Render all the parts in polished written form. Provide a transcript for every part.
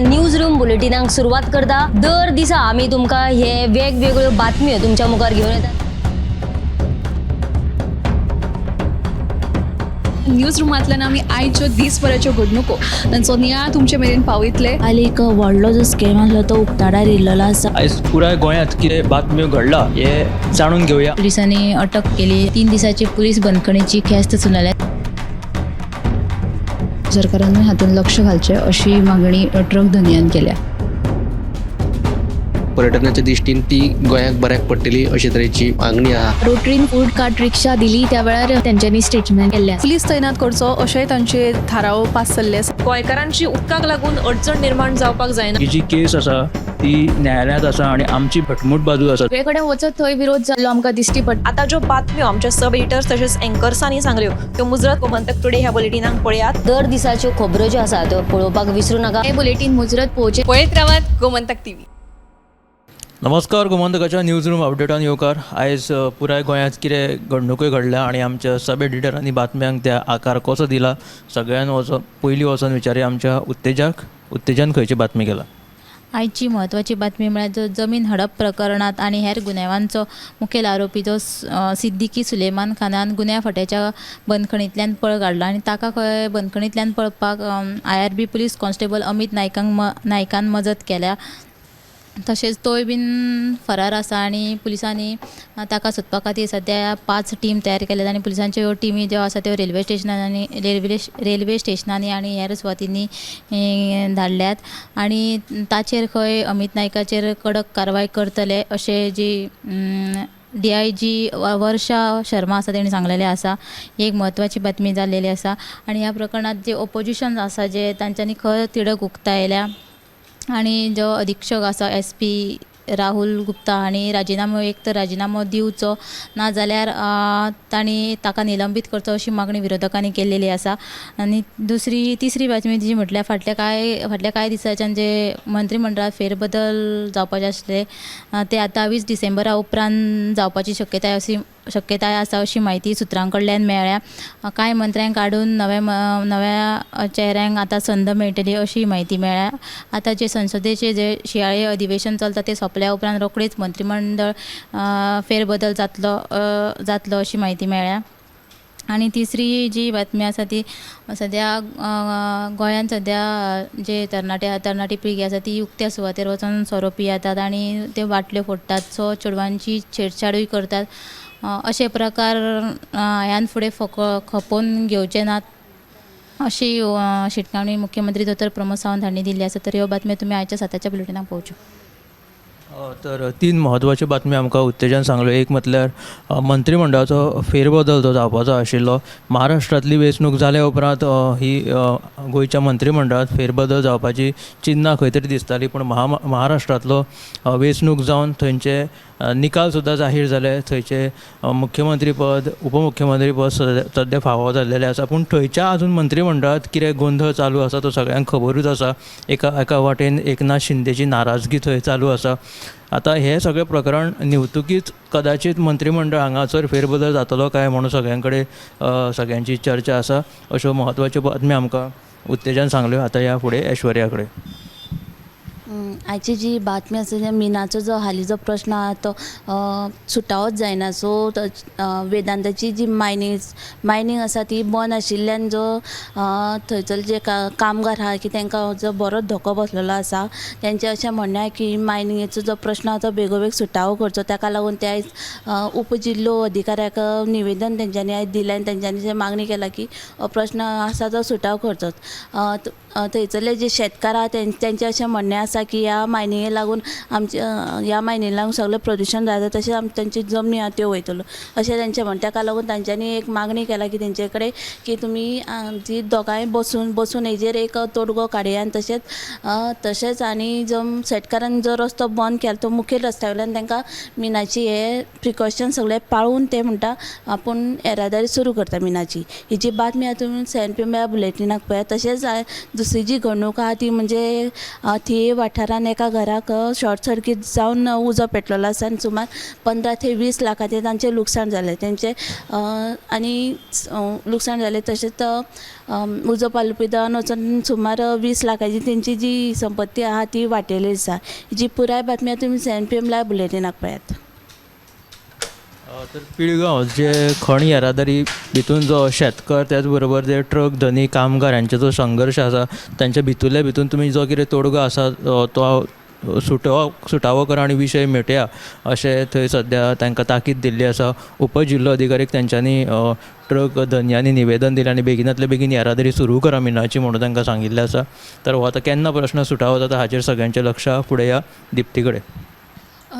News room बुलेटिनाक सुरवात करता. दर दिसा आमी तुमकां हे वेगवेगळ्यो बातम्यो तुमच्या मुखार घेवन येतात. न्यूज रुमांतल्यान आमी आयच्यो दीसभराच्यो घडणुको तांचो नियाळ तुमचे मेरेन पावयतले. काल एक व्हडलो जो स्कॅम आसलो तो उक्ताडार येयल्लो आसा. आयज पुराय गोंयांत कितें बातम्यो घडला हे जाणून घेवया. पोलिसांनी अटक केली. 3 दिसाची पोलीस बंदखणीची ख्यास्त सुनायल्या. सरकारानूय हातूंत लक्ष घालचें अशी मागणी ट्रक धनयान केल्या. पर्यटनाच्या दृश्टीन ती गोंयाक बऱ्याक पडटली अशे तरेची मागणी आहा. रोटरीन फूड कार्ट रिक्षा दिली त्या वेळार तेंच्यांनी स्टेटमेंट केल्लें आसा. पुलीस तैनात करचो अशेंय तांचे थाराव पास जाल्ले आसा. गोंयकारांची उदकाक लागून अडचण निर्माण जावपाक जायना. ही जी केस आसा ती न्यायालयांत आसा आनी आमची घटमूट बाजू आसा. सगळे कडेन वचत थंय विरोध जाल्लो आमकां दिश्टी पडटा. आतां ज्यो बातम्यो आमच्या सब एडिटर्स तशेंच एंकर्सांनी सांगल्यो त्यो मुजरत गोमंतक टुडे ह्या बुलेटिनाक पळयात. दर दिसाच्यो खबरो ज्यो आसा त्यो पळोवपाक विसरू नाका. हें बुलेटीन मुजरत पळोवचें. पळयत रावात गोमंतक टीव्ही. नमस्कार, गोमंतकाच्या न्यूज रूम अपडेटान येवकार. आयज पुराय गोंयांत कितें घडणुक्यो घडल्या आनी आमच्या सब एडिटरांनी बातम्यांक त्या आकार कसो दिला सगळ्यान वचोन पयलीं वचोन विचारया आमच्या उत्तेजाक. उत्तेजान खंयची बातमी केला? आयची म्हत्वाची बातमी म्हळ्यार जो जमीन हडप प्रकरणांत आनी हेर गुन्यांवांचो मुखेल आरोपी जो सिद्दीकी सुलेमान खानान गुन्यांव फांट्याच्या बंदखणींतल्यान पळ काडला आनी ताका खंय बंदखणींतल्यान पळपाक IRB police constable Amit नायकान मजत केल्या. तशेंच तोय बीन फरार आसा आनी पुलिसांनी ताका सोदपा खातीर सद्या 5 टीम तयार केल्यात आनी पुलिसांच्यो ह्यो टिमी ज्यो आसा त्यो रेल्वे स्टेशनांनी रेल्वे स्टेशनांनी आनी हेर सुवातींनी धाडल्यात आनी ताचेर खंय अमीत नायकाचेर कडक कारवाय करतले अशें जी DIG वर्षा शर्मा आसा तेणी सांगलेलें आसा. ही एक म्हत्वाची बातमी जाल्लेली आसा आनी ह्या प्रकरणांत जे ओपोजिशन आसा जे तांच्यांनी खर तिडक उक्तायल्या आनी जो अधिक्षक आसा SP Rahul Gupta हांणी राजिनामो एक तर राजिनामो दिवचो ना जाल्यार तांणी ताका निलंबीत करचो अशी मागणी विरोधकांनी केल्लेली आसा. आनी तिसरी बातमी जी म्हटल्यार फाटल्या कांय दिसाच्यान जे मंत्रीमंडळांत फेरबदल जावपाचे आसले ते आतां 20 डिसेंबरा उपरांत जावपाची शक्यताय आसा अशी म्हायती सुत्रां कडल्यान मेळ्ळ्या. कांय मंत्र्यांक काडून नव्या चेहऱ्यांक आतां संद मेळटली अशी म्हायती मेळ्ळ्या. आतां जे संसदेचे जे शिंयाळे अधिवेशन चलता ते सोंपल्या उपरांत रोखडीच मंत्रीमंडळ फेरबदल जातलो अशी म्हायती मेळ्ळ्या. आनी तिसरी जी बातमी आसा ती सद्या गोंयांत सद्या जे तरणाटी पिळगी आसा ती उक्त्या सुवातेर वचून सोरो पियेतात आनी त्यो बाटल्यो फोडटात, सो चेडवांची छेडछाडूय करतात. अशे प्रकार ह्यान फुडें खपोवन घेवचे नात अशी शिटकावणी मुख्यमंत्री दोतोर प्रमोद सावंत हांणी दिल्ली आसा. तर ह्यो बातम्यो तुमी आयच्या 7च्या बुलेटिनाक पळोवच्यो. तर 3 म्हत्वाच्यो बातम्यो आमकां उत्तेजान सांगल्यो. एक म्हटल्यार मंत्रीमंडळाचो फेरबदल जो जावपाचो आशिल्लो महाराष्ट्रांतली वेंचणूक जाल्या उपरांत ही गोंयच्या मंत्रीमंडळांत फेरबदल जावपाची चिन्नां खंय तरी दिसताली, पूण महाराष्ट्रांतलो वेंचणूक जावन थंयचे निकाल सुद्दां जाहीर जाले. थंयचे मुख्यमंत्रीपद उपमुख्यमंत्रीपद सद्या फावो जाल्लेलें आसा, पूण थंयच्या अजून मंत्रीमंडळांत कितें गोंदळ चालू आसा तो सगळ्यांक खबरूच आसा. एका वाटेन एकनाथ शिंदेची नाराजगी थंय चालू आसा. आतां हें सगळें प्रकरण निवतुकीच कदाचीत मंत्रीमंडळ हांगासर फेरबदल जातलो काय म्हणून सगळ्यां कडेन सगळ्यांची चर्चा आसा. अश्यो म्हत्वाच्यो बातम्यो आमकां उत्तेजान सांगल्यो. आतां ह्या फुडें ऐश्वर्या कडेन. आयची जी बातमी आसा त्या मिनाचो जो हालीं जो प्रश्न आहा तो सुटावोच जायना. सो वेदांताची जी मायनींग आसा ती बंद आशिल्ल्यान जो थंयसर जे कामगार आहा की तांकां जो बरोच धोको बसलेलो आसा. तेंचें अशें म्हणणें आहा की मायनिंगेचो जो प्रश्न आहा तो बेगोबेग सुटावो करचो. ताका लागून ते आयज उपजिल्लो अधिकाऱ्याक निवेदन तेंच्यांनी आयज दिलें आनी तेंच्यांनी मागणी केला की हो प्रश्न आसा तो सुटावो करचो. थंयसरले जे शेतकार आहा तेंचें अशें म्हणणें आसा की ह्या मायनिंगे लागून आमचे ह्या मायनिंगे लागून सगळें प्रदुशण जाता, तशें आम तेंची जमनी आहा त्यो वयतल्यो अशें तेंचें म्हणणें. ताका लागून तांच्यांनी एक मागणी केला की तेंचे कडेन की तुमी जी दोगांय बसून हेजेर एक तोडगो काडया आनी तशेंच आनी जो शेतकारान जो रस्तो बंद केला तो मुखेल रस्त्या वयल्यान तांकां मिनाची हे प्रिकॉशन सगळे पाळून ते म्हणटा आपूण येरादारी सुरू करता मिनाची. ही जी बातमी आहा तुमी 7 PM ह्या बुलेटिनाक पळयात. तशेंच दुसरी जी घडणूक आहा ती म्हणजे थिये वाठारान एका घराक शॉर्ट सर्कीट जावन उजो पेटलेलो आसा आनी सुमार 15 ते 20 लाखाचें तांचें लुकसाण जालें तेंचें आनी लुकसाण जालें. तशेंच उजो पालोवपी दळान वचून सुमार 20 लाखाची तेंची जी संपत्ती आहा ती वाटयली आसा. जी पुराय बातमी तुमी 7 PM live बुलेटिनाक पळयात. तर पिळगांव जे खण येरादारी भितून जो शेतकार त्याच बरोबर जे ट्रक धनी कामगार हांचे जो संघर्श आसा तांच्या भितूरल्या भितून तुमी जो कितें तोडगो आसा तो सुटावो करा आनी विशय मिटया अशें थंय सद्या तांकां ताकीद दिल्ली आसा. उपजिल्लो अधिकारीक तेंच्यांनी ट्रक धनयांनी निवेदन दिलें आनी बेगिनांतले बेगीन येरादारी सुरू करा मिनाची म्हणून तांकां सांगिल्लें आसा. तर हो आतां केन्ना प्रश्न सुटावो जाता हाचेर सगळ्यांचें लक्ष आहा. फुडें या दिप्ती कडेन.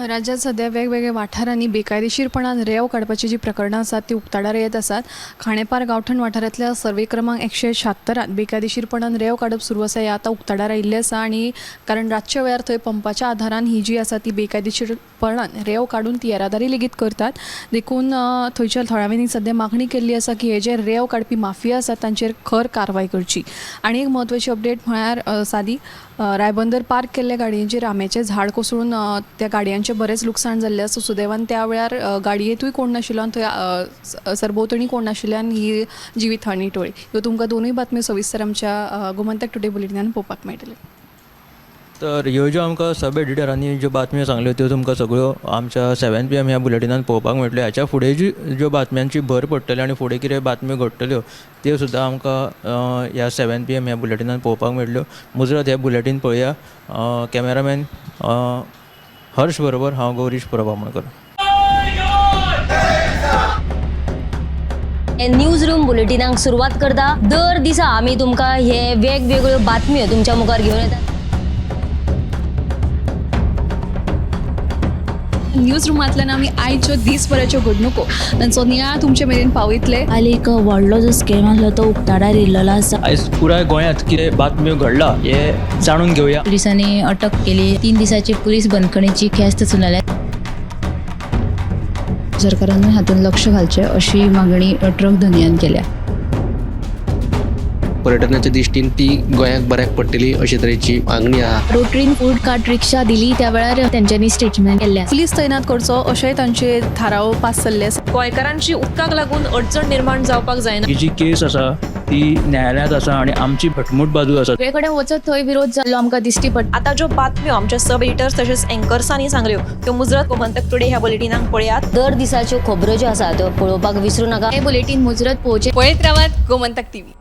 राज्यांत सद्या वेगवेगळ्या वाठारांनी बेकायदेशीरपणान रेंव काडपाची जी प्रकरणां आसात ती उक्ताडार येत आसात. खांडेपार गांवठण वाठारांतल्या सर्वे क्रमांक 176 बेकायदेशीरपणान रेंव काडप सुरू आसा हें आतां उक्ताडार आयिल्लें आसा आनी कारण रातच्या वेळार थंय पंपाच्या आदारान ही जी आसा ती बेकायदेशीरपणान रेंव काडून ती येरादारी लेगीत करतात. देखून थंयच्या थळाव्यांनी सद्या मागणी केल्ली आसा की हे जे रेंव काडपी माफिया आसात तांचेर खर कारवाय करची. आनी एक म्हत्वाची अपडेट म्हळ्यार सादी रायबंदर पार्क केल्ल्या गाडयेंचेर आंब्याचें झाड कोसळून त्या गाडयांचें बरेंच लुकसाण जाल्लें आसा. सुदैवान त्या वेळार गाडयेंतूय कोण नाशिल्लो आनी थंय सरभोंवतणी कोण नाशिल्ल्यान ही जिवीत हानी टळ्ळी. ह्यो तुमकां दोनूय बातम्यो सविस्तर आमच्या गोमंतक टुडे बुलेटिनान पळोवपाक मेळटल्यो. तर ह्यो ज्यो आमकां सब एडिटरांनी ज्यो बातम्यो सांगल्यो त्यो तुमकां सगळ्यो आमच्या 7 PM ह्या बुलेटिनान पळोवपाक मेळटल्यो. हाच्या फुडें जी ज्यो बातम्यांची भर पडटली आनी फुडें कितें बातम्यो घडटल्यो त्यो सुद्दां आमकां ह्या 7 PM ह्या बुलेटिनान पळोवपाक मेळटल्यो. मुजरत हें बुलेटीन पळया. कॅमेरामॅन हर्ष बरोबर हांव गौरीश परब आमोणकर. न्यूज रूम बुलेटिनाक सुरवात करता. दर दिसा आमी तुमकां हे वेगवेगळ्यो बातम्यो तुमच्या मुखार घेवन येतात. न्यूज रुमांतल्यान आमी आयच्यो दीसभराच्यो घडणुको तांचो नियाळ तुमचे मेरेन पावयतले. काल एक व्हडलो जो स्कॅम आसलो तो उक्ताडार येयल्लो आसा. आयज पुराय गोंयांत कितें बातम्यो घडला हें जाणून घेवया. पुलिसांनी अटक केली. 3 दिसाची पुलीस बंदखणीची ख्यास्त सुनायल्या. सरकारान हातूंत लक्ष घालचें अशी मागणी ट्रक धनयान केल्या. पर्यटनाच्या दृश्टीन ती गोंयाक बऱ्याक पडटली अशे तरेची मागणी आहा. रोटरीन फूड कार्ट रिक्षा दिली त्या वेळार तेंच्यांनी स्टेटमेंट केल्लें आसा. पुलीस तैनात करचो अशेंय तांचे थाराव पास जाल्ले आसा. गोंयकारांची उदकाक लागून अडचण निर्माण जावपाक जायना. ही जी केस आसा ती न्यायालयांत आसा आनी आमची घटमूट बाजू आसा. सगळे कडेन वचत थंय विरोध जाल्लो आमकां दिश्टी पडटा. आतां ज्यो बातम्यो आमच्या सब एडिटर्स तशेंच एंकर्सांनी सांगल्यो त्यो मुजरत गोमंतक टुडे ह्या बुलेटिनाक पळयात. दर दिसाच्यो खबरो ज्यो आसा त्यो पळोवपाक विसरूं नाका. हें बुलेटीन मुजरत पळोवचें. पळयत रावात गोमंतक टीव्ही.